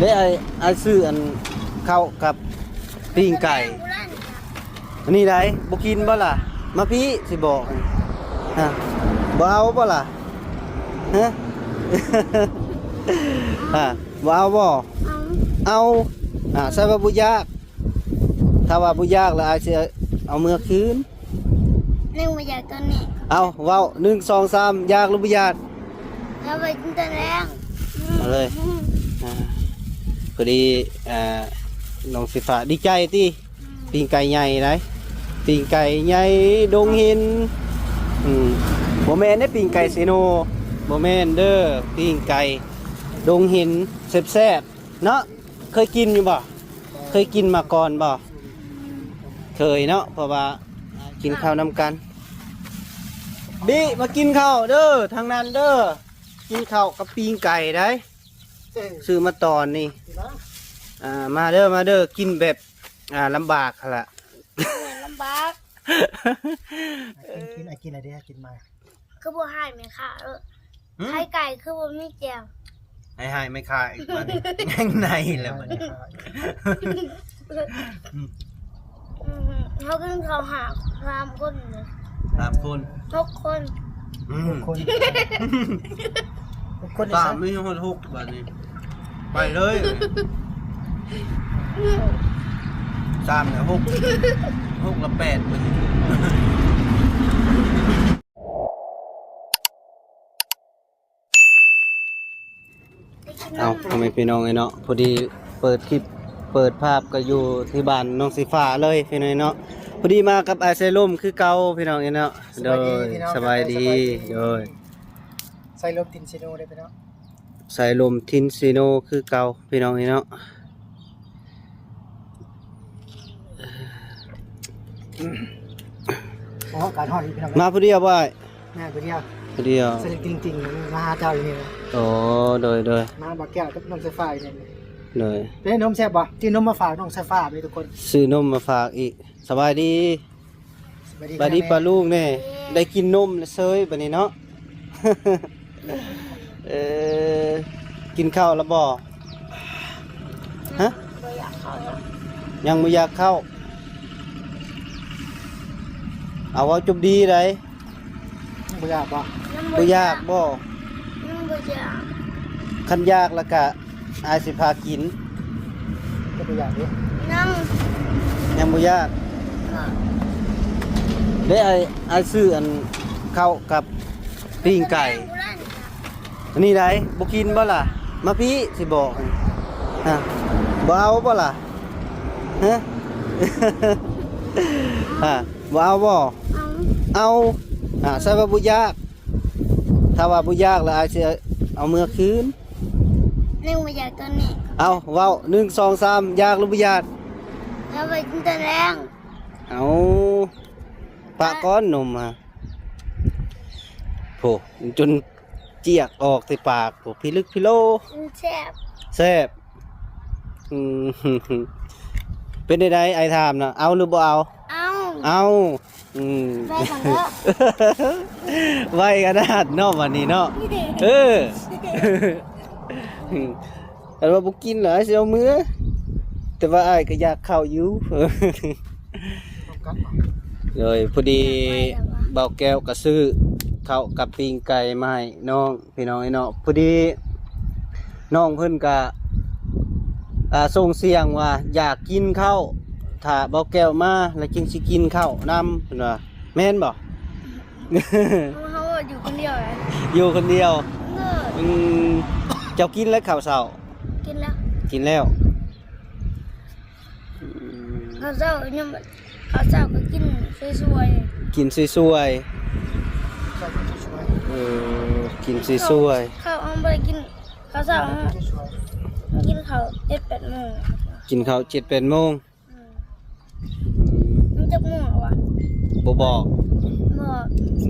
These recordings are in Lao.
ເດ້ ອ້າຍ ອ້າຍຊື້ອັນເຂົ້າກັບປີ້ງໄກ່ ອັນນີ້ໄດ໋ ບໍ່ກິນບໍ່ລະ? ມາພີ້ ຊິບອກ ຮະ ບໍ່ເອົາບໍ່ລະ? ຮະ ຮະ ບໍ່ເອົາບໍ່? ເອົາ ເອົາ ອ່າ ໃສ່ວ່າບໍ່ຢາກ ຖ້າວ່າບໍ່ຢາກແລ້ວ ອ້າຍຊິເອົາເມືອຄືນ. ໜຶ່ງ ບໍ່ຢາກຕອນນີ້ ເອົາ ເວົ້າ ໜຶ່ງ ສອງ ສາມ ຢາກຫຼືບໍ່ຢາກ? ຢາກໄປກິນຕອນແລງ ເອົາເລີຍ ອືມ ອ່າ ພໍດີ ອ່າ ນ້ອງສີຟ້າດີໃຈຕິ? ອືມ ປີ້ງໄກ່ໃຫຍ່ໄດ໋ ປີ້ງໄກ່ໃຫຍ່ດົງເຫັນ ອືມ ບໍ່ແມ່ນເດ້ ປີ້ງໄກ່ເຊໂນ ບໍ່ແມ່ນເດີ ປີ້ງໄກ່ດົງເຫັນ ແຊບໆ ເນາະ ເຄີຍກິນຢູ່ບໍ່? ເຄີຍກິນມາກ່ອນບໍ່? ເຄີຍເນາະ ເພາະວ່າກິນເຂົ້ານຳກັນ. ບິ ມາກິນເຂົ້າເດີ ທາງນັ້ນເດີ ກິນເຂົ້າກັບປີ້ງໄກ່ໄດ໋ ເອີ ຊື້ມາຕອນນີ້ ກິນມາ ອ່າ ມາເດີ ມາເດີ ກິນແບບ ອ່າ ລຳບາກຫັ້ນລະ ລຳບາກ ກິນ ກິນ ກິນໄດ໋ ກິນມາ. ຄືບໍ່ໃຫ້ແມ່ຄ້າເອີ ຫືມ ໄຂ່ໄກ່ຄືບໍ່ມີແຈ່ວ ໃຫ້ ໃຫ້ແມ່ຄ້າອີກບັດນີ້ ແຮງໃນແລ້ວບັດນີ້ ອືມ ອືມ ເຮົາກິນເຂົ້າຫ້າ ສາມຄົນເລີຍ ສາມຄົນ ຫົກຄົນ ອືມ ຫົກຄົນ ຫົກຄົນ ສາມ ມີຮອດຫົກບັດນີ້ ໄປເລີຍ ສາມແລ້ວຫົກ ຫົກແລ້ວແປດບັດນີ້. ເອົາ ພໍ່ແມ່ພີ່ນ້ອງເອີຍເນາະ ພໍດີເປີດຄລິບ ເປີດພາບກໍຢູ່ທີ່ບ້ານນ້ອງສີຟ້າເລີຍພີ່ນ້ອງເນາະ ພໍດີມາກັບອ້າຍໄຊລົມຄືເກົ່າພີ່ນ້ອງເອີຍເນາະ ສະບາຍດີ ໂດຍ ພີ່ນ້ອງ ສະບາຍດີ ສະບາຍດີ ໂດຍ ໄຊລົມທິນຊີໂນເດ້ພີ່ນ້ອງ ສາຍລົມທິນຊີໂນຄືເກົ່າພີ່ນ້ອງເອີຍເນາະ ໂອ້ ອາກາດຮ້ອນອີກພີ່ນ້ອງ ມາຜູ້ດຽວບໍ່ອ້າຍ? ມາຜູ້ດຽວ ຜູ້ດຽວ ສະລິງຕິງໆ ມາຫາເຈົ້າຢູ່ນີ້ ໂອ້ ໂດຍໆ ມາບໍ່ແກ້ວກັບນ້ອງສາຍຟ້າຢູ່ນີ້ ໂດຍ ໄດ້ນົມແຊບບໍ່? ຊື້ນົມມາຝາກນ້ອງສາຍຟ້າເດ້ທຸກຄົນ ຊື້ນົມມາຝາກອີກ ສະບາຍດີ. ສະບາຍດີ ສະບາຍດີປ້າລຸງແດ່ ໄດ້ກິນນົມແລ້ວເຊີຍບັດນີ້ເນາະ ເອີ ກິນເຂົ້າແລ້ວບໍ່? ຮະ ບໍ່ຢາກເຂົ້າ ຍັງບໍ່ຢາກເຂົ້າ ເອົາ ເວົ້າຈົບດີໃດ ຍັງບໍ່ຢາກບໍ່? ຍັງບໍ່ຢາກບໍ່? ຍັງບໍ່ຢາກ ຄັນຢາກແລ້ວກະ ອ້າຍຊິພາກິນ ຍັງບໍ່ຢາກເດ້ ຍັງ ຍັງບໍ່ຢາກ ບໍ່ ເດ້ ອ້າຍ ອ້າຍຊື້ອັນເຂົ້າກັບປີ້ງໄກ່ ອັນນີ້ໄດ໋ ບໍ່ກິນບໍ່ລະ? ມາພີ້ ຊິບອກ ຮະ ບໍ່ເອົາບໍ່ລະ? ຮະ ຮະ ບໍ່ເອົາບໍ່? ເອົາ ເອົາ ອ່າ ໃສ່ວ່າບໍ່ຢາກ ຖ້າວ່າບໍ່ຢາກແລ້ວ ອ້າຍຊິເອົາເມືອຄືນ ໜຶ່ງ ບໍ່ຢາກຕອນນີ້ ເອົາ ເວົ້າ ໜຶ່ງ ສອງ ສາມ ຢາກຫຼືບໍ່ຢາກ? ຢາກໄປກິນຕອນແລງ ເອົາ ປະກ່ອນນົມຫັ້ນ ໂອ້ ຈົນຈຽກອອກແຕ່ປາກ ໂອ້ ພິລຶກພິໂລ ອືມ ແຊບ ແຊບ ອືມ ເປັນໃດໃດ ອ້າຍຖາມນະ ເອົາຫຼືບໍ່ເອົາ? ເອົາ ເອົາ ອືມ ໄວຂະໜາດ ໄວຂະໜາດເນາະ ບັດນີ້ເນາະ ເອີ ຄັນວ່າບໍ່ກິນລະອ້າຍຊິເອົາເມືອ ແຕ່ວ່າອ້າຍກໍຢາກເຂົ້າຢູ່ ໂດຍ ພໍດີບ່າວແກ້ວກໍຊື້ເຂົ້າກັບປີ້ງໄກ່ມາໃຫ້ນ້ອງ ພີ່ນ້ອງເອີຍເນາະ ພໍດີນ້ອງເພິ່ນກະ ອ່າ ສົ່ງສຽງວ່າຢາກກິນເຂົ້າ ຖ້າບ່າວແກ້ວມາແລ້ວຈຶ່ງຊິກິນເຂົ້ານຳ ເພິ່ນວ່າ ແມ່ນບໍ່? ເຮົາ ເຮົາຢູ່ຄົນດຽວເລີຍ ຢູ່ຄົນດຽວ ເອີ ອືມ ເຈົ້າກິນແລ້ວເຂົ້າເຊົ້າ? ກິນແລ້ວ ກິນແລ້ວ ອືມ ເຂົ້າເຊົ້າຍັງ ເຂົ້າເຊົ້າກໍກິນຊ່ວຍໆ ກິນຊ່ວຍໆ ເອີ ກິນຊ່ວຍໆ ເຂົ້າ ເຂົ້າເຮົາບໍ່ໄດ້ກິນ ເຂົ້າເຊົ້າເຮົາກິນເຂົ້າເຈັດແປດໂມງ ກິນເຂົ້າເຈັດແປດໂມງ ອືມ ມັນຈັກໂມງແລ້ວວະ? ບໍ່ບອກ ບໍ່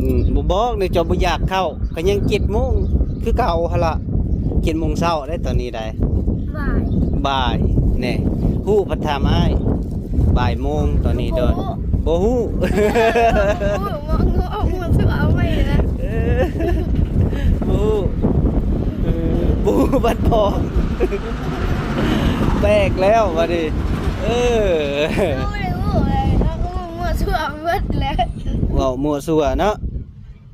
ອືມ ບໍ່ບອກ ໃນເຈົ້າບໍ່ຢາກເຂົ້າ ກໍຍັງເຈັດໂມງຄືເກົ່າຫັ້ນລະ ເຈັດໂມງເຊົ້າໄດ໋ ຕອນນີ້ໄດ໋ ບ່າຍ ບ່າຍ ແນ່ ຮູ້ ພັດຖາມອ້າຍ ບ່າຍໂມງຕອນນີ້ເດີ ບໍ່ຮູ້ ບໍ່ຮູ້ ບໍ່ຮູ້ ບໍ່ຮູ້ ບໍ່ຮູ້ ເອີ ບໍ່ຮູ້ບັດພໍ້ ແປກແລ້ວບັດນີ້. ເອີ ບໍ່ໄດ້ຮູ້ເລີຍ ເວົ້າມົ້ວຊົ່ວໝົດແລ້ວ ເວົ້າມົ້ວຊົ່ວເນາະ.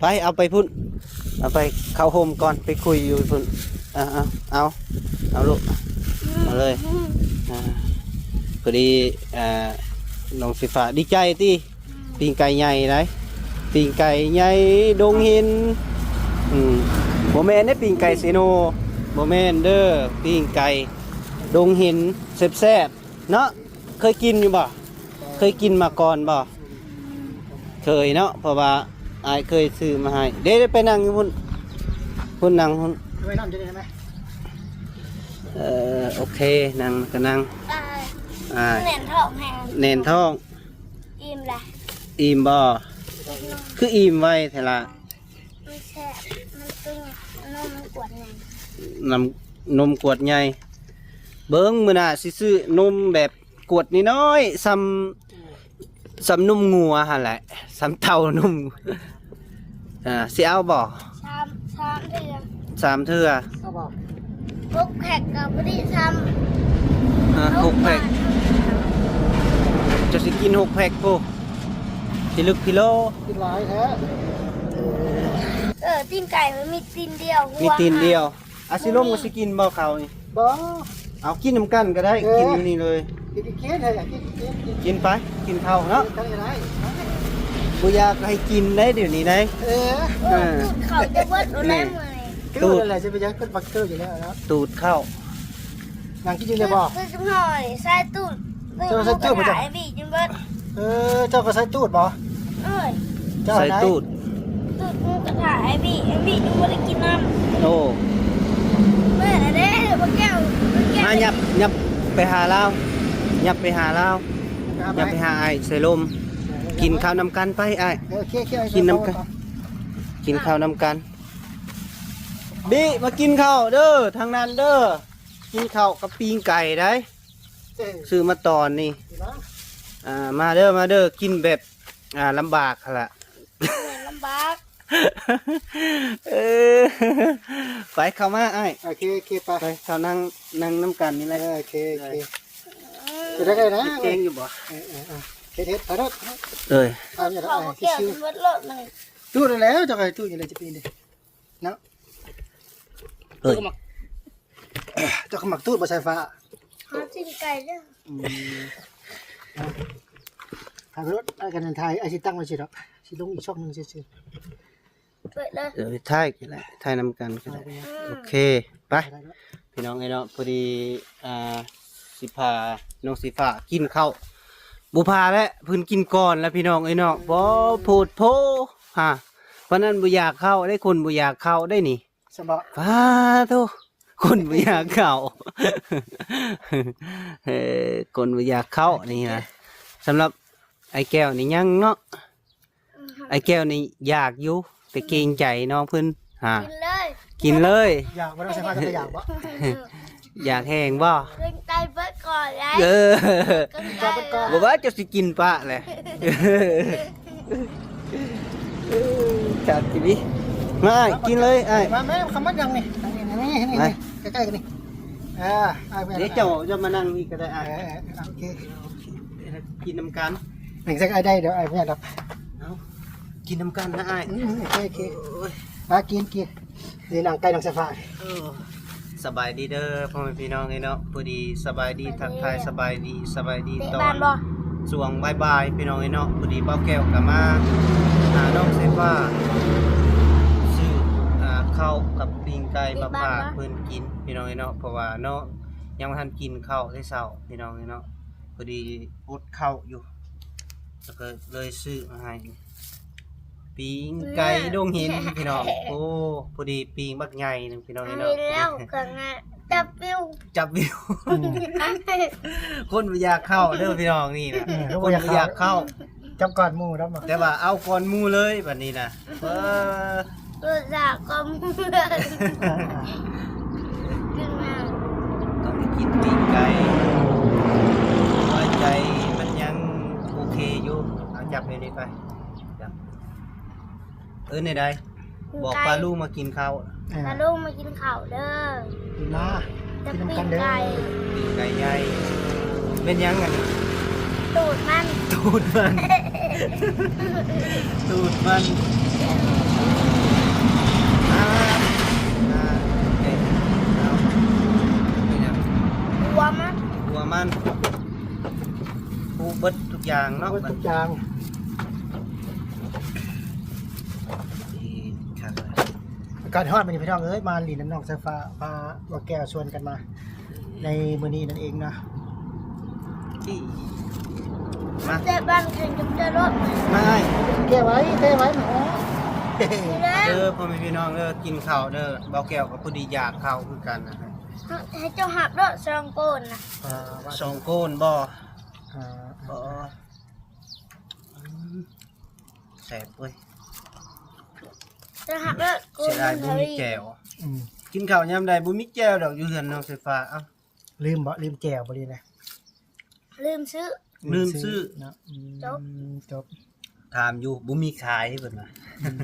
ໄປ ເອົາໄປພຸ້ນ ເອົາໄປເຂົ້າໂຮມກ່ອນ ໄປຄຸຍຢູ່ພຸ້ນ. ເອົາ ເອົາ ເອົາລູກ ເອົາເລີຍ. ອືມ ອ່າ ພໍດີ ອ່າ ນ້ອງສີຟ້າດີໃຈຕິ ປີ້ງໄກ່ໃຫຍ່ໄດ໋ ປີ້ງໄກ່ໃຫຍ່ດົງເຫັນ. ອືມ ບໍ່ແມ່ນເດ້ປີ້ງໄກ່ເຊໂນ ບໍ່ແມ່ນເດີ ປີ້ງໄກ່ດົງເຫັນແຊບໆເນາະ. ເຄີຍກິນຢູ່ບໍ່? ເຄີຍກິນມາກ່ອນບໍ່? ເຄີຍເນາະ ເພາະວ່າອ້າຍເຄີຍຊື້ມາໃຫ້. ເດ້ ໄປນັ່ງຢູ່ພຸ້ນ ພຸ້ນນັ່ງພຸ້ນ ໄປນອນຢູ່ນີ້ໄດ້ໄໝ? ເອີ ໂອເຄ ນັ່ງກໍນັ່ງ. ອ້າຍ ແໜ້ນທ້ອງແຮງ ແໜ້ນທ້ອງ. ອີ່ມລະ? ອີ່ມບໍ່? ອີ່ມ. ຄືອີ່ມໄວແທ້ລະ? ມັນແຊບ ມັນຄືນົມມັນກວດໃຫຍ່ ນຳນົມກວດໃຫຍ່. ເບິ່ງມື້ໜ້າຊິຊື້ນົມແບບກວດນ້ອຍໆ ສ່ຳ ສ່ຳນົມງົວຫັ້ນແຫຼະ ສ່ຳເຕົ້ານົມ. ອ່າ ຊິເອົາບໍ່? ສາມ ສາມເທື່ອ ສາມເທື່ອ ເອົາບໍ່? ຫົກແພັກກໍພໍດີຊ້ຳ. ອ່າ ຫົກແພັກ ເຈົ້າຊິກິນຫົກແພັກພຸ້ນ ພິລຶກພິໂລ ກິນຫຼາຍແທ້. ເອີ ຕີນໄກ່ມັນມີຕີນດຽວ ມີຕີນດຽວ. ອາ ຊິລົມກໍຊິກິນບໍ່ເຂົ້ານີ້? ບໍ່ ເອົາກິນນຳກັນກໍໄດ້. ເອີ ກິນຢູ່ນີ້ເລີຍ ກິນ ກິນ ກິນ ກິນໄປ ກິນເຂົ້າເນາະ. ກິນໄປກໍໄດ້ ບໍ່ຢາກໃຫ້ກິນໄດ໋ດຽວນີ້ໄດ໋. ເອີ ເອີ ເຂົ້າຈະເບິດແລ້ວເມື່ອຍ. ຕູດນັ້ນແຫຼະ ຊິໄປຫຍັງ ເພິ່ນມັກເກີຢູ່ແລ້ວເນາະ ຕູດເຂົ້າ. ນັ່ງກິນຢູ່ນີ້ບໍ່? ຄືຈັກໜ້ອຍ ໃສ່ຕູດ ເຈົ້າໃສ່ຕູດບໍ່? ເຈົ້າ ເອີ ເຈົ້າກໍໃສ່ຕູດບໍ່? ເອີຍ ເຈົ້າໃສ່ຕູດ ຕູດໝູກະທະ ໄອ້ບີ ໄອ້ບີຍັງບໍ່ໄດ້ກິນນຳ. ໂອ້ ແມ່ນແລ້ວເດ້ ບັກແກ້ວ ບັກແກ້ວ ມາ ຫຍັບ ຫຍັບໄປຫາລາວ ຫຍັບໄປຫາລາວ ຫຍັບໄປຫາອ້າຍໃສ່ລົມ. ກິນເຂົ້ານຳກັນໄປອ້າຍ. ເອີ ໂອເຄ ໂອເຄ ກິນນຳກັນ ກິນເຂົ້ານຳກັນ. ບີ ມາກິນເຂົ້າເດີ ທາງນັ້ນເດີ ກິນເຂົ້າກັບປີ້ງໄກ່ໄດ໋. ເອີ ຊື້ມາຕອນນີ້ ມາ ອ່າ ມາເດີ ມາເດີ ກິນແບບ ອ່າ ລຳບາກຫັ້ນລະ ລຳບາກ. ເອີ ໄປ ເຂົ້າມາອ້າຍ. ໂອເຄ ໂອເຄ ໄປ ໄປ ເຂົ້ານັ່ງ ນັ່ງນຳກັນນີ້ແຫຼະ. ເອີ ໂອເຄ ໂອເຄ ເຮັດໄດ້ນະ ເຮັດແກງຢູ່ບໍ່? ເອີ ເອີ ເຮັດ ເຮັດ ໄປໂລດ. ເອີຍ ເອົາຫຍັງ ເອົາແກ້ວ ຕູ້ນັ້ນແຫຼະ ເຈົ້າກໍຕູ້ຢູ່ແຫຼະ ຈະເປັນເດເນາະ. ເອີຍ ເຈົ້າກໍມັກຕູດບໍ່ ສາຍຟ້າ? ຫາກິນໄກ່ເດີ. ອືມ ຖ່າຍໄປໂລດ ອ້າຍກັນຖ່າຍ ອ້າຍຊິຕັ້ງໄວ້ຊິດອກ ຊິລົງອີກຊ່ອງໜຶ່ງຊື່ໆ. ເປີດເລີຍ ເອີ ຖ່າຍກໍໄດ້ ຖ່າຍນຳກັນກໍໄດ້. ໂອເຄ ໄປ ພີ່ນ້ອງເອີຍເນາະ ພໍດີ ອ່າ ຊິພານ້ອງສີຟ້າກິນເຂົ້າ ບໍ່ພາແຫຼະ ເພິ່ນກິນກ່ອນແລ້ວ ພີ່ນ້ອງເອີຍເນາະ. ບໍ່ ໂພດໂພ ຫາ ປານນັ້ນບໍ່ຢາກເຂົ້າໄດ໋ ຄົນບໍ່ຢາກເຂົ້າໄດ໋ນີ້. ສະເບາະ ປາໂທ ຄົນບໍ່ຢາກເຂົ້າ ເອີ ຄົນບໍ່ຢາກເຂົ້ານີ້ນະ. ສຳລັບອ້າຍແກ້ວນີ້ຍັງເນາະ ອ້າຍແກ້ວນີ້ຢາກຢູ່ ແຕ່ເກງໃຈນ້ອງເພິ່ນ. ຫາ ກິນເລີຍ ກິນເລີຍ. ຢາກບໍ່ໄດ້ໃສ່ຜ້າຈັກກະຢານບໍ່? ຢາກແຮງບໍ່? ເກງໃຈເບິດກ່ອນແລ້ວ. ເອີ ເກງໃຈເບິດກ່ອນ ບໍ່ວ່າເຈົ້າຊິກິນປະແຫຼະ. ເອີ ຈັດກິນອີກ ມາອ້າຍ ກິນເລີຍອ້າຍ. ມາແມ່ ເຂົ້າມານັ່ງນີ້ ນີ້ ນີ້ ນີ້ ໃກ້ໆກັນນີ້. ອ່າ ອ້າຍ ດຽວເຈົ້າ ເຈົ້າມານັ່ງນີ້ກໍໄດ້ອ້າຍ. ເອີ ໂອເຄ ກິນນຳກັນ ນັ່ງໃສ່ອ້າຍໄດ້ ດຽວອ້າຍບໍ່ໄດ້ດອກ. ເອົ້າ ກິນນຳກັນນະອ້າຍ. ອືມ ໂອເຄ ໂອເຄ ໂອ້ຍ ມາກິນ ກິນ. ນີ້ນັ່ງໃກ້ນ້ອງສາຍຟ້າ. ເອີ ສະບາຍດີເດີພໍ່ແມ່ພີ່ນ້ອງເອີຍເນາະ. ພໍດີສະບາຍດີ ທັກທາຍສະບາຍດີ ສະບາຍດີຕອນຊ່ວງບ່າຍໆ ພີ່ນ້ອງເອີຍເນາະ. ພໍດີບ່າວແກ້ວກໍມາຫານ້ອງສາຍຟ້າ ຊື້ ອ່າ ເຂົ້າກັບປີ້ງໄກ່ມາຝາກເພິ່ນກິນ ພີ່ນ້ອງເອີຍເນາະ. ເພາະວ່ານ້ອງຍັງບໍ່ທັນກິນເຂົ້າແຕ່ເຊົ້າ ພີ່ນ້ອງເອີຍເນາະ. ພໍດີອົດເຂົ້າຢູ່ ແລ້ວກໍເລີຍຊື້ມາໃຫ້ ປີ້ງໄກ່ດົງເຫັນ ພີ່ນ້ອງ. ໂອ້ ພໍດີປີ້ງບັກໃຫຍ່ໜຶ່ງ ພີ່ນ້ອງເອີຍເນາະ. ແລ້ວກໍງາ ຈັບວິວ ຈັບວິວ. ອືມ ຄົນບໍ່ຢາກເຂົ້າເດີພີ່ນ້ອງນີ້ນະ. ເອີ ຄົນບໍ່ຢາກເຂົ້າ ຈັບກ່ອນໝູ່ດອກ ແຕ່ວ່າເອົາກ່ອນໝູ່ເລີຍບັດນີ້ນະ. ເອີ ລົດລາກອມເພື່ອນ ຂຶ້ນມາ ຕ້ອງໄດ້ກິນປີ້ງໄກ່ ຫົວໃຈມັນຍັງໂອເຄຢູ່. ເອົາຈັບໃນນີ້ໄປ ຈັບ ເອີ້ນໃດ ບອກປ້າລຸງມາກິນເຂົ້າ. ເອີ ປ້າລຸງມາກິນເຂົ້າເດີ ກິນມາ. ກິນນຳກັນເດີ ປີ້ງໄກ່ ປີ້ງໄກ່ໃຫຍ່ ແມ່ນຫຍັງອັນນີ້? ຕູດມັນ ຕູດມັນ ຕູດມັນ ອ່າ ອ່າ ເອົາ ເປັນຫຍັງ? ຫົວມັນ ຫົວມັນ ຮູ້ເບິດທຸກຢ່າງເນາະ ເບິດທຸກຢ່າງ ດີຄັກ. ອາກາດຮ້ອນມື້ນີ້ພີ່ນ້ອງເອີຍ ມາຫຼິ້ນນຳນ້ອງສາຍຟ້າ ພາບ່າວແກ້ວຊວນກັນມາໃນມື້ນີ້ນັ້ນເອງເນາະ ທີ່ມາ ແຕ່ບ້ານແຂ່ງກັບຈະລົດ ມາ ແກ້ໄວ້ ແກ້ໄວ້ ມາ ເດີ ພໍ່ແມ່ພີ່ນ້ອງເດີ ກິນເຂົ້າເດີ ບ່າວແກ້ວກໍພໍດີຢາກເຂົ້າຄືກັນນະ ໃຫ້ເຈົ້າຮັບເດີ ສອງໂກນນະ ອ່າ ສອງໂກນບໍ່? ອ່າ ບໍ່ ອືມ ແຊບເວີຍ ຈະຫັກເລີຍ ເສຍດາຍບໍ່ມີແຈ່ວ ອືມ ກິນເຂົ້າຍາມໃດບໍ່ມີແຈ່ວດອກ ຢູ່ເຮືອນນ້ອງສາຍຟ້າ ເອົ້າ ລືມບໍ່ ລືມແຈ່ວບໍ່ ຫຼືແນວໃດ? ລືມຊື້ ລືມຊື້ເນາະ ອືມ ຈົບ ຈົບ ຖາມຢູ່ ບໍ່ມີຂາຍເພິ່ນວ່າ ອືມ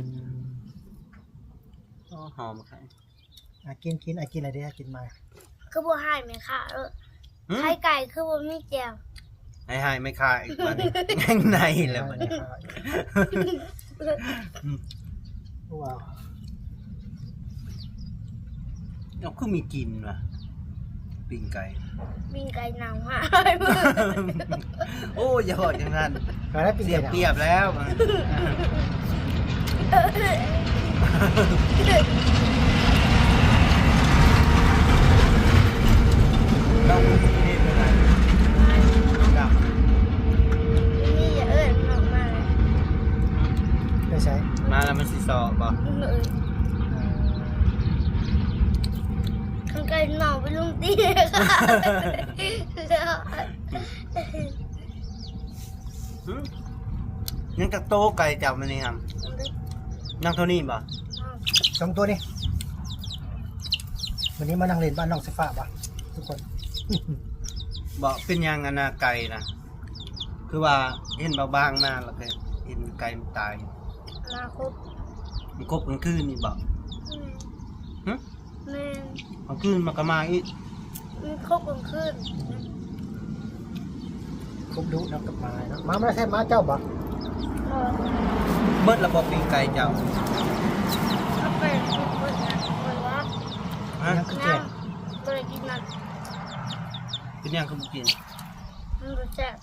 ໂອ້ ຫອມຄັກ. ອ່ະ ກິນ ກິນ ອ່ະ ກິນແລ້ວເດ້ ກິນມາ ຄືບໍ່ໃຫ້ແມ່ຄ້າເອີ ຫືມ ໄຂ່ໄກ່ຄືບໍ່ມີແຈ່ວ ໃຫ້ ໃຫ້ແມ່ຄ້າອີກບາດນີ້ ແຮງໃນແລ້ວບາດນີ້ ໃຫ້ແມ່ຄ້າອີກ ອືມ ວ້າວ ເອົາ ຄືມີກິ່ນວະ ປີ້ງໄກ່ ປີ້ງໄກ່ເນົ່າຫາຍ ໂອ້ ຢ່າເວົ້າຈັ່ງນັ້ນ ກໍໄດ້ເປັນ ເສຍປຽບແລ້ວ ນີ້ຢ່າເອີ້ນມັນອອກມາ ໄປໃສ? ມາແລ້ວມັນຊິຊອກບໍ່? ເອີ ເອີ ຄັນໄກ່ເນົ່າໄປລົງຕີນ ຫຶ ຍັງຈັກໂຕໄກ່ເຈົ້າມື້ນີ້ຫຳ? ຍັງເທົ່ານີ້ບໍ່? ສອງໂຕນີ້ ມື້ນີ້ມານັ່ງຫຼິ້ນບ້ານນ້ອງສາຍຟ້າບໍ່ ທຸກຄົນ? ບໍ່ ເປັນຫຍັງອັນນ່າໄກ່ນະ ຄືວ່າເຫັນບາງໆມາ ແລ້ວກໍເຫັນໄກ່ມັນຕາຍ ມາຄົບ ມັນຄົບກາງຄືນນີ້ບໍ່? ອືມ ຫຶ? ແມ່ນ ກາງຄືນມັນກໍມາອີກ ມັນຄົບກາງຄືນ ຄົບດຸເນາະ ກັບໝາເນາະ ມາ ມາແຊບ ມາເຈົ້າບໍ່? ບໍ່ ເບິດແລ້ວບໍ່ປີ້ງໄກ່ເຈົ້າ? ເອົາໄປກິນເບິດນະ ເບິດແລ້ວ ຮະ? ຍັງຄືແກງ ຍັງ ບໍ່ໄດ້ກິນນະ ເປັນຫຍັງຄືບໍ່ກິນ? ມັນບໍ່ແຊບ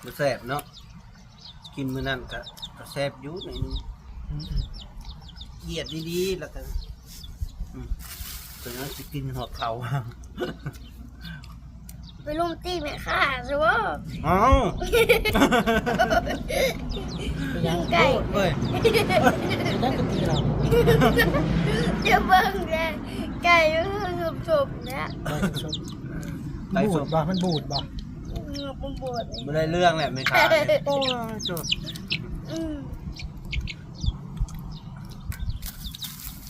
ບໍ່ແຊບເນາະ. ກິນມື້ນັ້ນກະ ກະແຊບຢູ່ໜ້ອຍໜຶ່ງ ອືມໆ ອຽດດີໆ ແລ້ວກະ ອືມ ເພິ່ນວ່າຊິກິນຮອດເຂົ້າ ໄປລຸມຕີແມ່ຄ້າຊະບໍ່? ອ້າວ ໄກ່ ໂອ້ຍ ໄດ້ກະຕີລາວ ຈະເບິ່ງແດ່ ໄກ່ມັນສົບໆ ແລ້ວ ໄກ່ສົບໆ ໄກ່ສົບ ມັນບູດບໍ່? ອືມ ມັນບູດ ບໍ່ໄດ້ເລື່ອງແຫຼະແມ່ຄ້າ ໂອ້ຍ ໂຕ ອືມ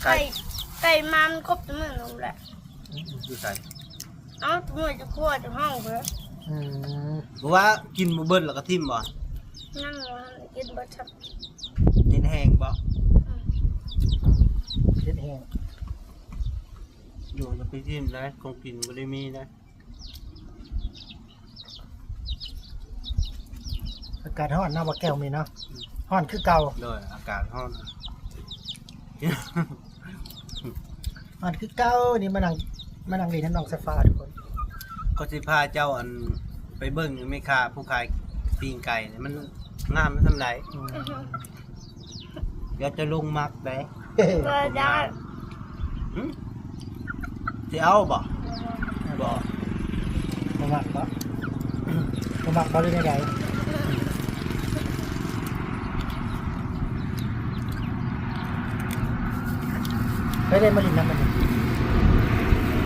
ໄກ່ ໄກ່ ໄກ່ມັນຄົບຕົວໜຶ່ງແຫຼະ ອືມ ຢູ່ໃສ? ເອົ້າ ຕົວໜຶ່ງຈະຄົວຈະຫ້ອງເດີ ອືມ ບໍ່ວ່າກິນບໍ່ເບິດແລ້ວກໍຖິ້ມບໍ່? ຍັງບໍ່ທັນກິນເບິດຊ້ຳ ເຮັດແຫ້ງບໍ່? ອືມ ເຮັດແຫ້ງ ຢູ່ ຢ່າໄປຖິ້ມໄດ໋ ຂອງກິນບໍ່ໄດ້ມີໄດ໋. ອາກາດຮ້ອນເນາະ ບໍ່ແກ້ວມີເນາະ ອືມ ຮ້ອນຄືເກົ່າ ໂດຍ ອາກາດຮ້ອນ ຮ້ອນຄືເກົ່າ ນີ້ມານັ່ງ ມານັ່ງຫຼິ້ນນຳນ້ອງສາຍຟ້າທຸກຄົນ ກໍຊິພາເຈົ້າ ອັນ ໄປເບິ່ງແມ່ຄ້າຜູ້ຂາຍປີ້ງໄກ່ນີ້ ມັນງາມສ່ຳໃດ ອືມ ດຽວຈະຫຼົງມັກເດ້ ບໍ່ໄດ້ ຫຶ ຊິເອົາບໍ່? ບໍ່ ບໍ່ມັກບໍ່? ບໍ່ມັກບໍ່ ຫຼືແນວໃດ? ໄປເດ້ ມາຫຼິ້ນນຳມັນ ນີ້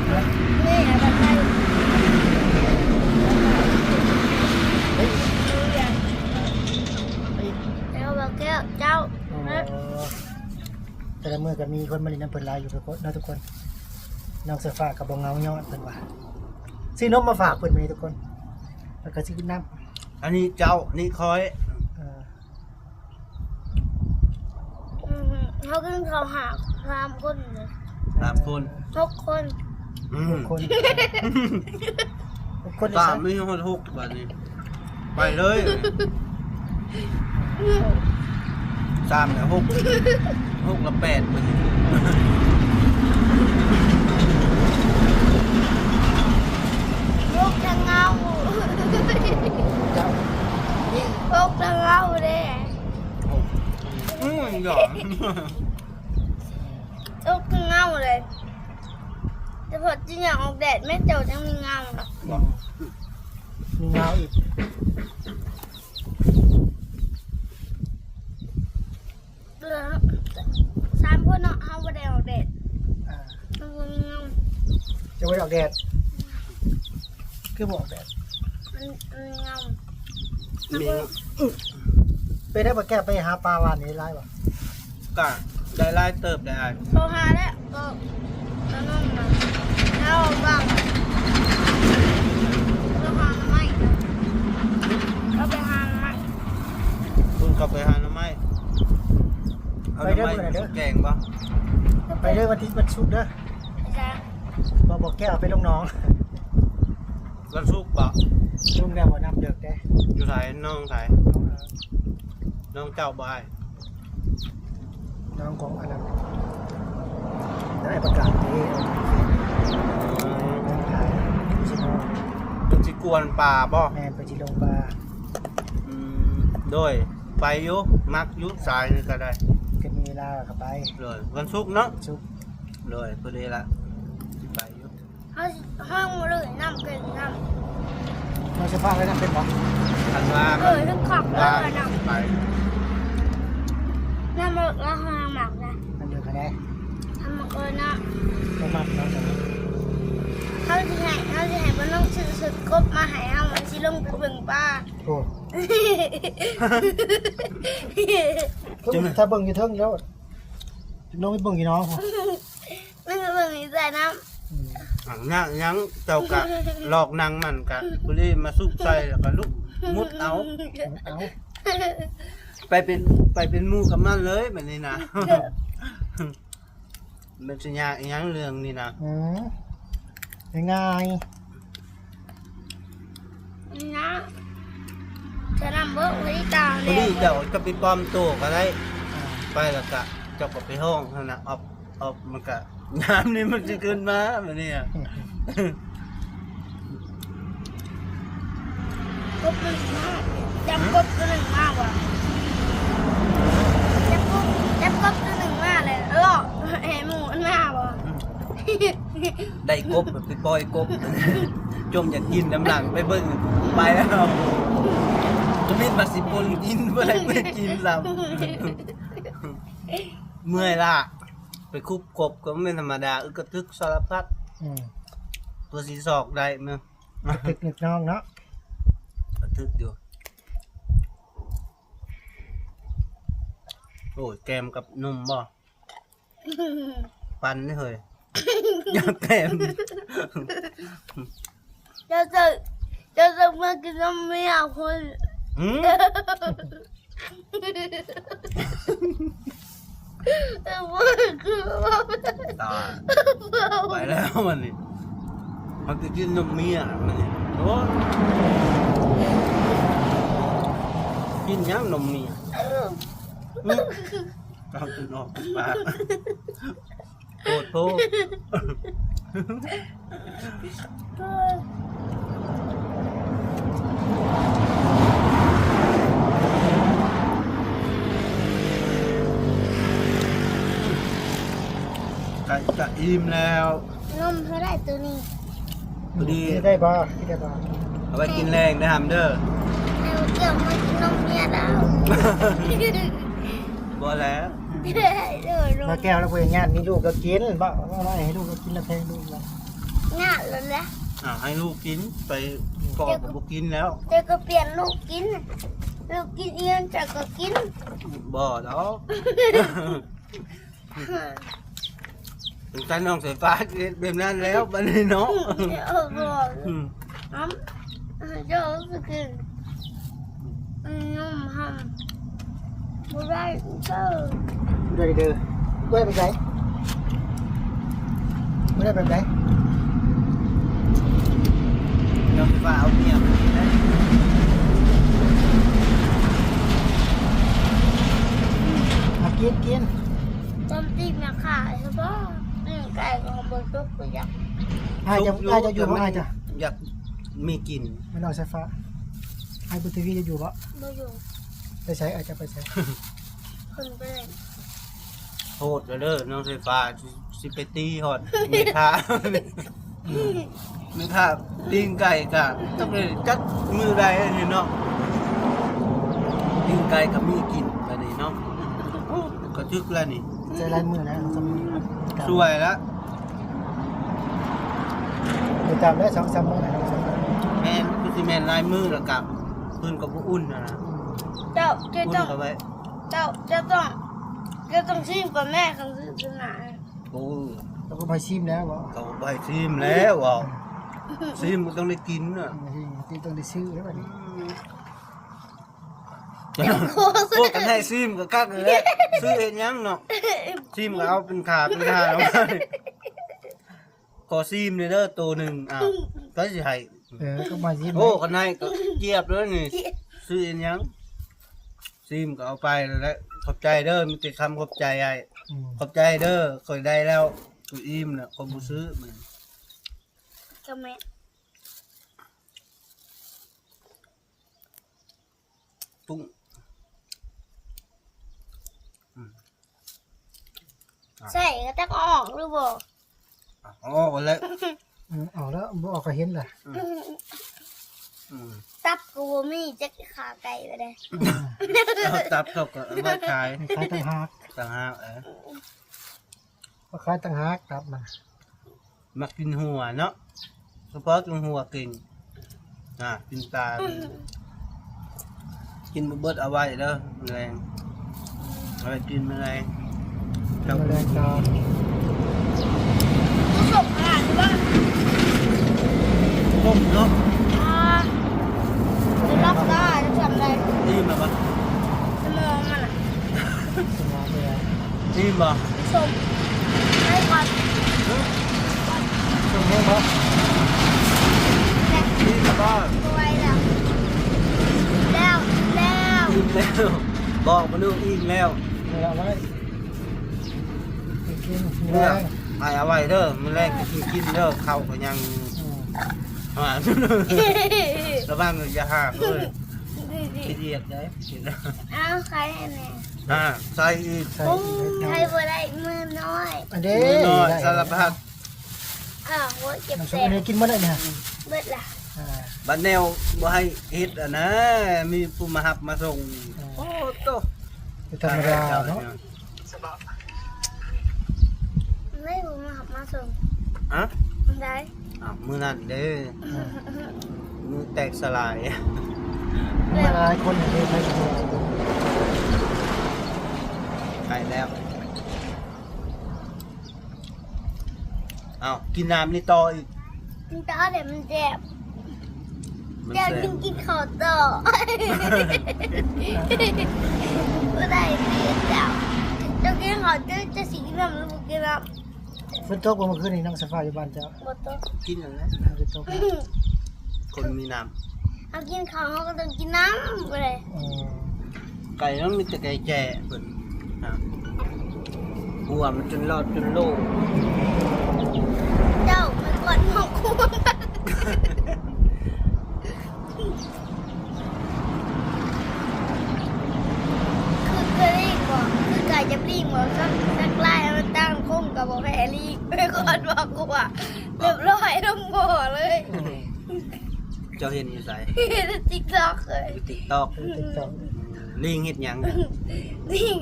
ເອົາໄປ ເຮີ້ຍ ເອົາ ເອົາແກ້ວ ເຈົ້າ ໂອ້ ແຕ່ລະມື້ກໍມີຄົນມາຫຼິ້ນນຳເພິ່ນຫຼາຍຢູ່ເນາະທຸກຄົນ. ນ້ອງສາຍຟ້າກໍບໍ່ເຫງົາຍ້ອນເພິ່ນວ່າ ຊື້ນົມມາຝາກເພິ່ນມື້ນີ້ທຸກຄົນ ແລ້ວກໍຊື້ນ້ຳ ອັນນີ້ເຈົ້າ ນີ້ຂ້ອຍ ເອີ ອືມ ເຮົາກິນເຂົ້າຫ້າ ສາມຄົນເລີຍ ສາມຄົນ ຫົກຄົນ. อืม คน คน สาม นี่ มีฮอด หก บาดนี้ ไปเลย สาม แล้ว หก หก แล้ว แปด บาดนี้ หก ทั้งเงา หก ทั้งเงาเด้ อืม หยอก หก ทั้งเงาเลย แต่พอจิอยากออกแดด แม่เจ้าจั่งมีเงา บ่ มีเงาอีก เออ สามคนเนาะ เฮาบ่ได้ออกแดด อ่า มันบ่มีเงา จะบ่ได้ออกแดด คือบ่ออกแดด มัน มันมีเงา มีเงา เป็นได้บ่แก้ว ไปหาปลาวานนี้หลายบ่ ก็ได้หลายเติบได้อ้าย โทรหาแล้ว ก็ ก็น้องมา แล้วว่าง ก็หาหน่อไม้ ก็ไปหาหน่อไม้ คุณก็ไปหาหน่อไม้ เอาหน่อไม้ ไปเด้อ ไปเด้อ แกงบ่ ไปเด้อ วันที่ วันศุกร์เด้อ ไปจ้ะ บอก บอกแก้วไปลงหนอง วันศุกร์บ่ ลงแล้วบ่ น้ำเลิกเด้ อยู่ไส หนองไส หนองเจ้าบ่อ้าย น้องของอันนั้น ได้ประกาศที่ อืม เพิ่นสิกวนป่าบ่ แม่น เพิ่นสิลงป่า อืม โดย ไปอยู่ มักอยู่ สายนี่ก็ได้ ก็มีเวลาก็ไป โดย วันศุกร์เนาะ วันศุกร์ โดย พอดีละ สิไปอยู่ เฮา เฮามื้ออื่นนำกินนำ เฮาสิพาไปนำเป็นบ่ คันว่า เออ มัน ถึงคัก ว่า เออ นำ ไป นำ เฮามักนะ มันอยู่คะแนน เฮามัก เออ นะ บ่มักเนาะ เฮาสิให้ เฮาสิให้บ่น้องซื้อ ซื้อกบมาให้เฮา มันสิลงไปเบิ่งปลา โอ้ ถ้าเบิ่งอยู่เทิงแล้ว ลงไปเบิ่งอยู่เนาะ มันก็เบิ่งอยู่ใต้น้ำ อืม อ่ะ ยัง ยัง เจ้ากะลอกหนังมันกะ ผู้นี้มาซุกใส่แล้วก็ลุกมุดเอา เอา ไปเป็น ไปเป็นหมู่กับมันเลยบัดนี้นะ มันสิยากอีหยังเรื่องนี้นะ อืม ง่าย นะ จะนำเบิ่งไว้ตาม ผู้นี้เจ้าก็ไปปลอมตัวก็ได้ อ่า ไปแล้วกะ เจ้าก็ไปฮ้องหั่นน่ะ ออบ ออบ มันกะ ยามนี้มันสิขึ้นมาบัดนี้อะ กบมันมา จับกบตัวหนึ่งมาว่ะ จับกบ จับกบตัวหนึ่งมาเลย เลาะให้หมู่มันมาว่ะ ได้กบ ไปปล่อยกบ จมอยากกินน้ำหลังไปเบิ่ง ไปแล้ว จะมีมาสิปนกิน บ่ได้ไปกินซ้ำ เมื่อยละ ไปคุบกบก็ไม่ธรรมดา อึกกระทึกสารพัด อืม ตัวสีซอกได้มั้ย กระทึกนึกน้องเนาะ กระทึกอยู่ โอ้ย แกมกับนมบ่ ปั่นเด้อเฮ้ย อยากแกม เจ้าจะ เจ้าจะมากินนมเมียคน หืม ตาย ไปแล้วมันนี่ มันจะกินนมเมียมันนี่ โอ้ย กินหยังนมเมีย อืม เอาจนออกจากปาก โพดโพ ใกล้จะอิ่มแล้ว นมเท่าไหร่ตัวนี้ พอดี กินได้บ่ กินได้บ่ เอาไว้กินแรงเด้อหำเด้อ ให้เกี่ยวมากินนมเมียแล้ว บ่แล้ว มาแก้วแล้ว พยายามมีลูกก็กินบ่ ว่าให้ลูกก็กินแล้วแพงลูกแล้ว งาดแล้วแหละ อ่า ให้ลูกกิน ไปพ่อก็บ่กินแล้ว เจ้าก็เปลี่ยนลูกกิน ลูกกินอีหยังเจ้าก็กิน บ่ดอก สงสัยน้องสายฟ้าเฮ็ดแบบนั้นแล้วบัดนี้เนาะ เออ บ่ อืม เอ้า เจ้าก็กิน อืม นมห้าม บ่ได้เด้อ บ่ได้เด้อ บ่ได้ไปไส บ่ได้ไปไส ອ້າຍຈະ ຊຸກຢູ່ ອ້າຍຈະຢູ່ບໍ່ ແຕ່ມັນ ອ້າຍຈະ ຢາກມີກິນ ແມ່ນນ້ອງສາຍຟ້າ ອ້າຍບຸນທະວີຈະຢູ່ບໍ່? ບໍ່ຢູ່. ໄປໃສ? ອ້າຍຈະໄປໃສ? ເພິ່ນໄປເຫຼັ້ນ. ໂພດແລ້ວເດີນ້ອງສາຍຟ້າ ຊິ ຊິໄປຕີຮອດແມ່ຄ້າ ແມ່ຄ້າປີ້ງໄກ່ກະຈັກໄດ້ຈັກມື້ໃດນີ້ເນາະ ປີ້ງໄກ່ກະມີກິນບາດນີ້ເນາະ. ໂອ້ ກະຖືກແລ້ວນີ້ ໃຈຫຼາຍມື້ແລ້ວ ສວຍລະ. ໄດ້ຕາມໄດ້ສອງສາມມື້ແລ້ວ ແມ່ນ ຄືຊິແມ່ນຫຼາຍມື້ແລ້ວກະ ເພິ່ນກະບໍ່ອຸ່ນຫັ້ນນະ. ເຈົ້າ ເຈົ້າຕ້ອງ ເຈົ້າ ເຈົ້າຕ້ອງ ເຈົ້າຕ້ອງຊີມກ່ອນແມ້ ຄັນຊື້ຕົວໜ້າ. ໂອ້ ເຈົ້າກະບໍ່ໃຫ້ຊີມແລ້ວເວົ້າ ກະບໍ່ໃຫ້ຊີມແລ້ວເວົ້າ ຊີມກະຕ້ອງໄດ້ກິນນະ ເອີ ຊິຕ້ອງໄດ້ຊື້ແລ້ວບາດນີ້. ໂອ້ ຄັນໃຫ້ຊີມກະຄັກແລ້ວ ຊື້ເຮັດຫຍັງເນາະ ຊີມກະເອົາເປັນຄ່າເປັນຄ່າເອົາ ຂໍຊີມແດ່ເດີໂຕໜຶ່ງ ອ້າວ ໃຜຊິໃຫ້? ເອີ ກະມາຊີມ. ໂອ້ ຄັນໃຫ້ກະຈຽບເລີຍນີ້ ຊື້ເຮັດຫຍັງ? ຊີມກະເອົາໄປແລ້ວແຫຼະ. ຂອບໃຈເດີ ມີແຕ່ຄຳຂອບໃຈອ້າຍ. ອືມ ຂອບໃຈເດີ ຂ້ອຍໄດ້ແລ້ວ ຂ້ອຍອີ່ມແລ້ວ ຂ້ອຍບໍ່ຊື້ມັນ ກະແມ່ນ. ປຸ້ງ ອືມ ໃສ່ກະຈັກອອກຫຼືບໍ່? ອອກແລ້ວ ອືມ ອອກແລ້ວ ບໍ່ອອກກະເຫັນລະ. ອືມ ຕັບກະບໍ່ມີ ຈັກຂາໄກ່ໄປໃດ. ອືມ ເອົາຕັບເຂົາກະເອົາໄວ້ຂາຍ ຂາຍຕ່າງຫາກ ຕ່າງຫາກ. ເອີ ມາຂາຍຕ່າງຫາກຕັບນະ. ມັກກິນຫົວເນາະ ສະເພາະກິນຫົວເກັ່ງ ອ່າ ກິນຕາ ກິນບໍ່ເບິດເອົາໄວ້ເດີ ມື້ແລງ ເອົາໄວ້ກິນມື້ແລງ ກິນມື້ແລງຕາ. ສົມຂະໜາດວ່າ ສົ້ມເນາະ ອ່າ ຈະລັບຕາຈະຈຳໄດ້ ອີ່ມແລ້ວບໍ່? ສະໝອງມັນນະ ສະໝອງເປັນຫຍັງ? ອີ່ມບໍ່? ສົ້ມ ໃຫ້ກ່ອນ ສົ້ມແຮງບໍ່? ອີ່ມແລ້ວບໍ່? ບໍ່ໄຫວແລ້ວ ແລ້ວ ແລ້ວ ອີ່ມແລ້ວ ບອກມາດູ ອີ່ມແລ້ວ ນີ້ລະໄວ້ ກິນ ກິນ ມື້ແລງ ໃຫ້ເອົາໄວ້ເດີ ມື້ແລງກິນ ກິນເດີ ເຂົ້າກະຍັງ ອືມ ລະວັງຢ່າຫາກເດີ ຂີ້ດຽດເດ້. ເອົາ ໃສ່ໃຫ້ແນ່ ອ່າ ໃສ່ອີກ ໃສ່ອີກ ໃສ່ບໍ່ໄດ້ ມືນ້ອຍ ອັນເດ້ ມືນ້ອຍ ສາລະພັດ. ອ້າວ ໂອ້ຍ ເຈັບແສບ ກິນໝົດແລ້ວນີ້ ເບິດລະ ອ່າ ບາດແນວບໍ່ໃຫ້ເຮັດຫັ້ນນະ ມີຜູ້ມາຮັບມາສົ່ງ. ໂອ້ໂຕ ບໍ່ທຳມະດາເນາະ ໄດ້ຜູ້ມາຮັບມາສົ່ງ ຮະ ໄດ້ ອ້າວ ມື້ນັ້ນເດ້ ອືມ ມື້ແຕກສະຫຼາຍ ມາຫຼາຍຄົນເດ້ ໄປແລ້ວ. ເອົ້າ ກິນນ້ຳນີ້ຕໍ່ອີກ ມັນຕໍ່ແລ້ວ ມັນແຊບ ມັນແຊບ ແຊບ ຈຶ່ງກິນເຂົ້າຕໍ່ ບໍ່ໄດ້ເລີຍເຈົ້າ ເຈົ້າກິນເຂົ້າ ເຈົ້າ ເຈົ້າຊິກິນນ້ຳ ຫຼືບໍ່ກິນນ້ຳ? ຝົນຕົກບໍ່ມື້ຄືນນີ້ ນ້ອງສາຍຟ້າ ຢູ່ບ້ານເຈົ້າ? ບໍ່ຕົກ ກິນຫັ້ນແຫຼະ ຝົນຕົກ ຄົນມີນ້ຳ ເຮົາກິນເຂົ້າ ເຮົາກະຕ້ອງກິນນ້ຳເລີຍ. ເອີ ໄກ່ມັນມີແຕ່ໄກ່ແຈ້ເພິ່ນ ຫົວມັນຈົນລອດຈົນໂຫຼ ເຈົ້າໄປກວດໝໍໂຄນ ຄື ຄືລີກບໍ່? ຄືກາຍຈັບລີກບໍ່? ສັກ ສັກລາຍມັນຕັ້ງຄົງກະບໍ່ແພ້ລີກ ໄປກວດໝໍໂຄນ ລຽບຮ້ອຍລົງໝໍເລີຍ. ເຈົ້າເຫັນຢູ່ໃສ? ຕິກຕອກເລີຍ ຕິກຕອກ ຕິກຕອກ. ລີງເຮັດຫຍັງ? ລີງ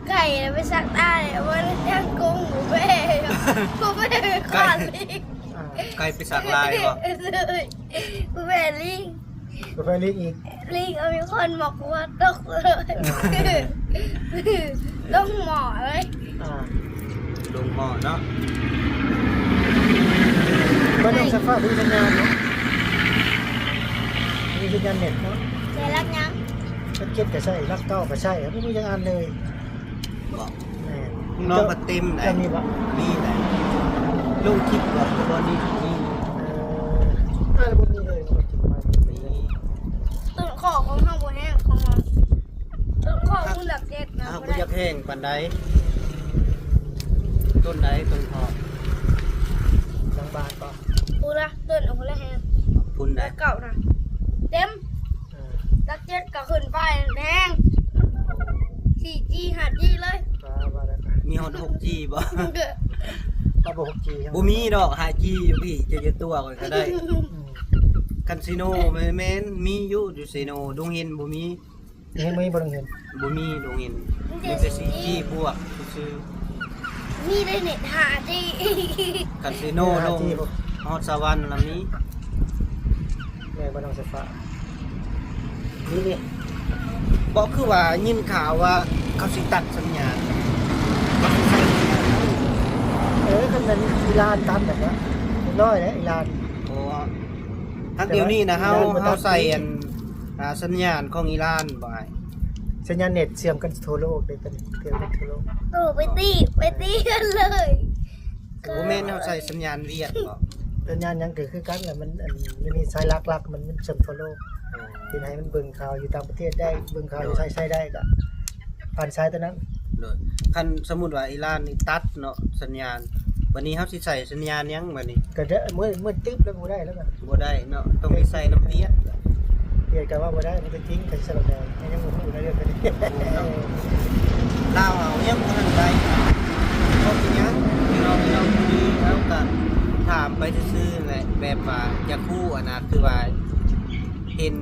ໄກ່ໄປສັກລາຍ ບໍ່ໄດ້ຕັ້ງກົງ ບໍ່ແພ້ ບໍ່ແພ້ຄວານລີງ. ໄກ່ໄປສັກລາຍບໍ່? ບໍ່ແພ້ລີງ ບໍ່ແພ້ລີງອີກ ລີງເອົາມີຄົນໝໍໂຄນຕົກເລີຍ ລົງໝໍເລີຍ. ອ່າ ລົງໝໍເນາະ ບ້ານນ້ອງສາຍຟ້າບໍ່ມີສັນຍານເນາະ ບໍ່ມີສັນຍານເນັດເນາະ. ໃຊ້ຫຼັກຫຍັງ? ຫຼັກເຈັດກະໃຊ້ ຫຼັກເກົ້າກະໃຊ້ ບໍ່ມີຈັກອັນເລີຍ. ບໍ ແມ່ນ ນ້ອງກະເຕັມໄດ໋ ມີໄດ໋ ລົງຄລິບບໍ່? ບໍ່ມີ ມີ ເອີ ບໍ່ມີເລີຍ ມີ ຕົ້ນຂອບຂອງເຮົາບໍ່ແຫ້ງ ຂອງເຮົາ ຕົ້ນຂອບມັນຫຼັກເຈັດນະ ບໍ່ຢາກແຫ້ງປານໃດ. ຕົ້ນໃດ? ຕົ້ນຂອບ ຫຼັງບ້ານບໍ? ພຸ້ນນະ ເດີນອອກພຸ້ນລະແຮງ ພຸ້ນໃດ ເກົ້ານະ ເຕັມ ເອີ ຫຼັກເຈັດກໍຂຶ້ນໄປແຮງ ສີ່ຈີ ຫ້າຈີເລີຍ ມີຮອດຫົກຈີບໍ່? ບໍ່ ຫົກຈີ ບໍ່ມີດອກ ຫ້າຈີຢູ່ພີ້ ເຈົ້າຢ່າຕົວະຂ້ອຍກໍໄດ້ ອືມ ຄັນຊີໂນແມ່ນໆ ມີຢູ່ ຢູ່ຊີໂນ ດົງເຫັນບໍ່ມີ. ເຫັນບໍ່? ບໍ່ໄດ້ເຫັນ ບໍ່ມີໂຮງຮຽນ ມີແຕ່ສີ່ຈີບວກຊື່ໆ ມີໄດ້ເນັດຫ້າຈີ ຄັນຊີໂນລົງຮອດສະຫວັນລະມີ ແມ່ນບໍ່ ນ້ອງສາຍຟ້າ ນີ້ເດ້ ບໍ່ ຄືວ່າຍິນຂ່າວວ່າເຂົາຊິຕັດສັນຍານ ເອີ ຄັນແມ່ນອີລານຕັດແລ້ວກໍເລີຍເນາະ ອີລານ ໂອ້ ທັງດຽວນີ້ນະ ເຮົາ ເຮົາໃສ່ອັນ ອ່າ ສັນຍານຂອງອີຣານບໍ່ອ້າຍ? ສັນຍານເນັດເຊື່ອມກັນທົ່ວໂລກເດ້ ເຊື່ອມກັນທົ່ວໂລກ ໂອ້ ໄປຕີ ໄປຕີກັນເລີຍ ບໍ່ແມ່ນເຮົາໃສ່ສັນຍານຫວຽດບໍ່? ສັນຍານຫຍັງກໍຄືກັນແຫຼະ ມັນ ອັນ ມັນມີສາຍຫຼັກໆ ມັນ ມັນເຊື່ອມທົ່ວໂລກ ເຮັດໃຫ້ມັນເບິ່ງຂ່າວຢູ່ຕ່າງປະເທດໄດ້ ເບິ່ງຂ່າວຢູ່ໄທໃຊ້ໄດ້ ກໍຜ່ານສາຍຕົວນັ້ນ ໂດຍ ຄັນສົມມຸດວ່າອີຣານນີ້ຕັດເນາະ ສັນຍານ ບາດນີ້ເຮົາຊິໃສ່ສັນຍານຫຍັງບາດນີ້? ກໍໄດ້ ມືດ ມືດຕຶບແລ້ວ ບໍ່ໄດ້ແລ້ວ ບໍ່ໄດ້ເນາະ ຕ້ອງໄປໃສ່ນຳຫວຽດ ຫວຽດກໍວ່າບໍ່ໄດ້ ມັນກໍຈິງ ກໍສະແດງ ຍັງບໍ່ຮູ້ໃນເລື່ອງນີ້ ລາວເຮົາຍັງບໍ່ທັນໄດ້ ເພາະເປັນຫຍັງ ພີ່ນ້ອງ ພີ່ນ້ອງ ພໍດີເຮົາກໍຖາມໄປຊື່ໆແຫຼະ ແບບວ່າຢາກຮູ້ຫັ້ນນະ ຄືວ່າເຫັນ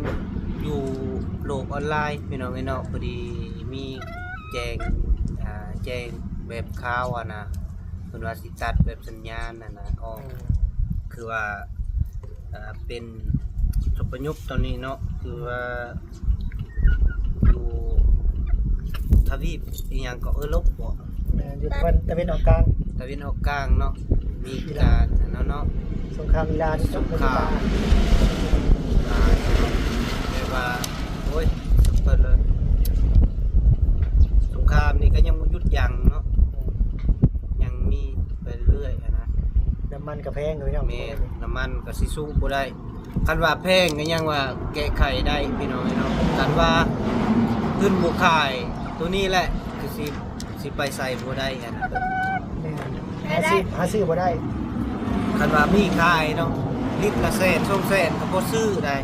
ຢູ່ໂລກອອນລາຍ ພີ່ນ້ອງເອີຍເນາະ ພໍດີມີແຈ້ງ ອ່າ ແຈ້ງແບບຂ່າວຫັ້ນນະ ເພິ່ນວ່າຊິຕັດແບບສັນຍານຫັ້ນນະ ອອກ ອືມ ຄືວ່າ ອ່າ ເປັນສົບປະຍຸກຕອນນີ້ເນາະ ຄືວ່າຢູ່ທະວີບອີ່ຫຍັງເກາະ ເອີຣົບບໍ? ແມ່ນ ຢູ່ຕາເວັນ ຕາເວັນອອກກາງ ຕາເວັນອອກກາງເນາະ ມີການອັນນັ້ນເນາະ ສົງຄາມອີຣານ ສົງຄາມ ອ່າ ແບບວ່າ ໂອ້ຍ ເປີດເລີຍ ສົງຄາມນີ້ກໍຍັງບໍ່ຢຸດຢັ້ງເນາະ ຍັງມີໄປເລື້ອຍຫັ້ນນະ ນ້ຳມັນກໍແພງເລີຍເນາະ ແມ່ນ ນ້ຳມັນກໍຊິສູ້ບໍ່ໄດ້ ຄັນວ່າແພງກໍຍັງວ່າແກ້ໄຂໄດ້ພີ່ນ້ອງເນາະ ຄັນວ່າເພິ່ນບໍ່ຂາຍໂຕນີ້ແຫຼະ ຄືຊິ ຊິໄປໃສບໍ່ໄດ້ຫັ້ນນະ ແມ່ນ ຫາຊື້ ຫາຊື້ບໍ່ໄດ້ ຄັນວ່າມີຂາຍເນາະ ລິດລະແສນສອງແສນກໍພໍຊື້ໄດ້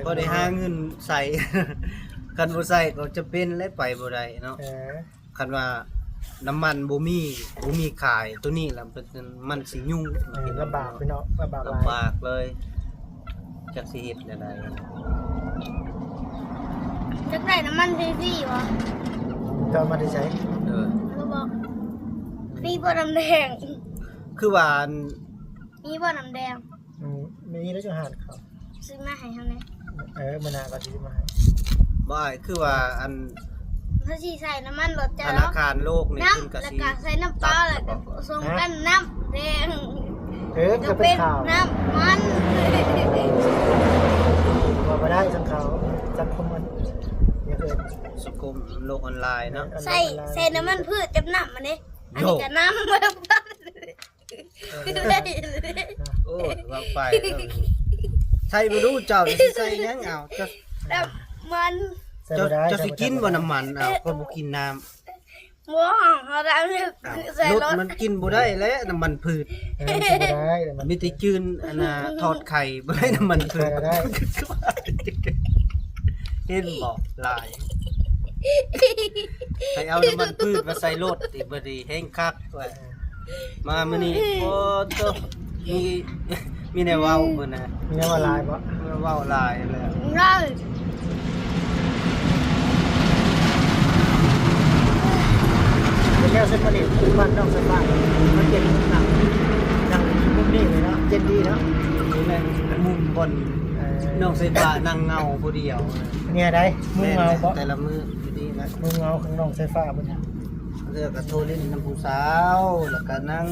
ພໍໄດ້ຫາເງິນໃຊ້ ຄັນບໍ່ໃຊ້ກໍຈຳເປັນແຫຼະ ໄປບໍ່ໄດ້ເນາະ ເອີ ຄັນວ່ານ້ຳມັນບໍ່ມີ ບໍ່ມີຂາຍ ໂຕນີ້ລະມັນຊິຫຍຸ້ງ ເອີ ລຳບາກພີ່ນ້ອງ ລຳບາກຫຼາຍ ລຳບາກເລີຍ ຈັກຊິເຮັດແນວໃດ ຢາກໄດ້ນ້ຳມັນຟຣີໆບໍ່? ເຈົ້າເອົາມາແຕ່ໃສ? ເອີ ບໍ່ບອກ ຟຣີບໍ່ນ້ຳແດງ? ຄືວ່າອັນ ມີບໍ່ນ້ຳແດງ? ອືມ ມີແລ້ວຢູ່ຮ້ານເຂົາ ຊື້ມາໃຫ້ເຮົາແດ່ ເອີ ມື້ໜ້າກໍຊິຊື້ມາໃຫ້ ບໍ່ອ້າຍ ຄືວ່າອັນ ເຮົາຊິໃສ່ນ້ຳມັນລົດເຈົ້າ ທະນາຄານໂລກນີ້ ເພິ່ນກໍຊິ ແລ້ວກໍໃສ່ນ້ຳປາ ແລ້ວກໍສົມກັນນ້ຳແດງ ເອີ ກໍເປັນນ້ຳມັນ ວ່າບໍ່ໄດ້ ສັງເຂົາ ສັງຄົມມັນ ຫຍັງເອີ້ນ ສັງຄົມໂລກອອນລາຍເນາະ ເອີ ໃສ່ ໂລກອອນລາຍ ໃສ່ນ້ຳມັນພືດກັບນ້ຳມັນເດ້ ອັນນີ້ກໍນ້ຳ ໂອ້ຍ ວ່າໄປ ໃສ່ບໍ່ຮູ້ ເຈົ້າຊິໃສ່ຫຍັງ ເອົາ ເຈົ້າ ນ້ຳມັນ ໃສ່ບໍ່ໄດ້ ເຈົ້າ ເຈົ້າຊິກິນບໍ່ນ້ຳມັນ ເອົາ ຂ້ອຍບໍ່ກິນນ້ຳ ບໍ່ ເຮົາໄດ້ ໃສ່ລົດ ລົດມັນກິນບໍ່ໄດ້ແຫຼະ ນ້ຳມັນພືດ ເອີ ກິນບໍ່ໄດ້ ມີແຕ່ຈືນ ອັນນ່າ ທອດໄຂ່ ບໍ່ໄດ້ນ້ຳມັນພືດ ໃສ່ບໍ່ໄດ້ ເຫັນບໍ່ ຫຼາຍ ໃຫ້ເອົານ້ຳມັນພືດມາໃສ່ລົດອີກ ບັດນີ້ແຮງຄັກວ່າ ມາມື້ນີ້ ໂອ້ໂຕ ມີ ມີແນວເວົ້າເພິ່ນນະ ມີແນວເວົ້າຫຼາຍບໍ່? ເວົ້າຫຼາຍແລ້ວ ແລ້ວເຊິ່ງມາເຮັດບ້ານນ້ອງສາຍຟ້າ ມັນເປັນ ນັ່ງ ນັ່ງມຸມນີ້ເລີຍເນາະ ເຢັນດີເນາະ ນີ້ແຫຼະມຸມບ່ອນ ເອີ ນ້ອງສາຍຟ້ານັ່ງເຫງົາຜູ້ດຽວ ນີ້ໃດ ມຸມເຫງົາບໍ່? ແຕ່ລະມື້ຢູ່ນີ້ແຫຼະ ມຸມເຫງົາຂອງນ້ອງສາຍຟ້າເພິ່ນ ແລ້ວກໍໂທຫຼິ້ນນຳຜູ້ສາວ ແລ້ວກໍນັ່ງ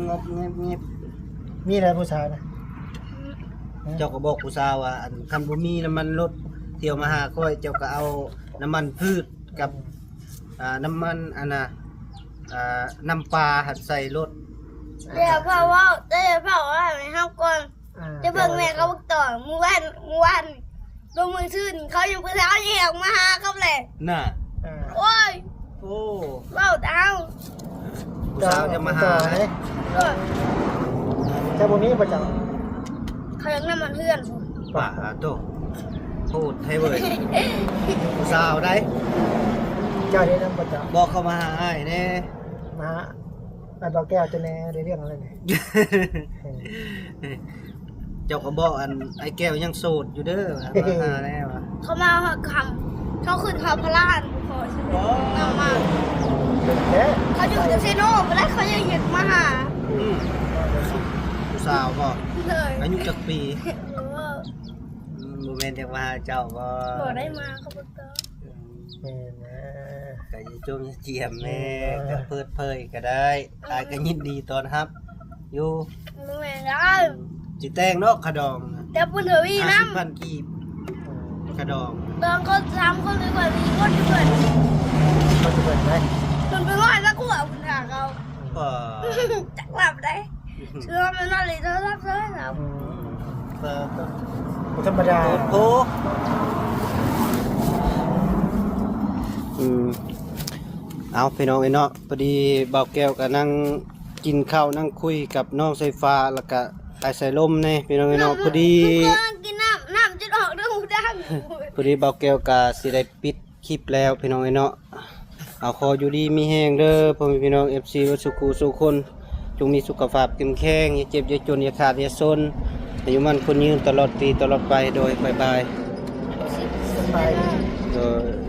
ງອບແງບໆ ມີແຫຼະຜູ້ສາວນະ ເຈົ້າກໍບອກຜູ້ສາວວ່າ ອັນ ຄັນບໍ່ມີນ້ຳມັນລົດ ທ່ຽວມາຫາຂ້ອຍ ເຈົ້າກໍເອົານ້ຳມັນພືດກັບ ອ່າ ນ້ຳມັນ ອັນນ່າ ອ່າ ນ້ຳປາຫັ້ນໃສ່ລົດ ຢ່າພາເວົ້າ ເຈົ້າຢ່າພາເວົ້າໃຫ້ເຮົາກ່ອນ ອ່າ ເຈົ້າເບິ່ງແມ່ກັບບັກຕອງ ມື້ວານ ມື້ວານ ລົງມື້ຊືນ ເຂົາຍັງ ຜູ້ສາວຍັງອອກມາຫາເຂົາແຫຼະ ນ່າ ອ່າ ໂອ້ຍ ໂອ້ ເວົ້າແຕ່ເຮົາ ຜູ້ສາວຈະມາຫາ ເອີ ເອີ ເຈົ້າບໍ່ມີບໍ່ເຈົ້າ? ເຂົາຍັງນຳມັນເຮືອນພຸ້ນ. ປາໂຕ ໂພດແທ້ເວີຍ ຜູ້ສາວໃດ. ເຈົ້າໄດ້ນຳບໍ່ເຈົ້າ? ບອກເຂົາມາຫາອ້າຍແດ່. ມາຫາອ້າຍບໍ່ແກ້ວເຈົ້າແດ່ ໄດ້ເລື່ອງແລ້ວນີ້. ເຈົ້າກໍບອກອັນ ອ້າຍແກ້ວຍັງໂສດຢູ່ເດີ ມາຫາແດ່ວ່າ. ເຂົາມາຮອດຄ່ຳ ເຂົາຂຶ້ນຮອດພະລານບໍ່ພໍຊິເອົາມາ. ເຂົາຢູ່ແຕ່ເຊໂນພຸ້ນແຫຼະ ເຂົາຍັງເຮັດມາຫາ. ອືມ ຜູ້ສາວບໍ່? ເລີຍ. ອາຍຸຈັກປີ? ອືມ ບໍ່ແມ່ນຢາກມາຫາເຈົ້າບໍ່? ບໍ່ໄດ້ມາ ເຂົາບໍ່ຕ້ອງ. ອືມ ແມ່ນນະ ກໍຢ່າຈົ່ມຢ່າຈຽມແມ່ ກໍເປີດເຜີຍກໍໄດ້. ອ້າຍກໍຍິນດີຕ້ອນຮັບຢູ່. ບໍ່ແມ່ນດອກ ຊິແຕ່ງເນາະ ຄ່າດອງນະ ແຕ່ປຸນທະວີນຳ ຫ້າສິບພັນກີບ ຄ່າດອງ. ດອງຄົນສາມຄົນ ຫຼືວ່າສີ່ຄົນຢູ່ເພິ່ນ ຄົນຢູ່ເພິ່ນໄດ້ ເພິ່ນໄປຮອດລະກົວພຸ້ນຫາເຂົາ. ບໍ່ ຈັກລາບໃດ ເຊື່ອແມ່ນວ່າຫຼິ້ນໂທລະສັບເລີຍລາວ. ອືມ ບໍ່ທຳມະດາ ໂອ້ໂຫ. ອືມ ເອົາ ພີ່ນ້ອງເອີຍເນາະ ພໍດີບ່າວແກ້ວກໍນັ່ງກິນເຂົ້າ ນັ່ງຄຸຍກັບນ້ອງສາຍຟ້າ ແລ້ວກະອ້າຍສາຍລົມແດ່ ພີ່ນ້ອງເອີຍເນາະ. ພໍດີກິນນ້ຳ ນ້ຳຈົນອອກເດີຫູດັງ. ພໍດີບ່າວແກ້ວກະຊິໄດ້ປິດຄລິບແລ້ວ ພີ່ນ້ອງເອີຍເນາະ. ເອົາ ຂໍຢູ່ດີມີແຮງເດີ ພໍ່ແມ່ພີ່ນ້ອງ ເອັຟຊີ ເບິດສູ່ຄູ່ສູ່ຄົນ ຈົ່ງມີສຸຂະພາບເຂັ້ມແຂງ ຢ່າເຈັບຢ່າຈົນ ຢ່າຂາດຢ່າຊົນ ອາຍຸໝັ້ນຂວັນຍືນ ຕະຫຼອດປີຕະຫຼອດໄປ. ໂດຍ ບາຍບາຍ ບາຍ ໂດຍ.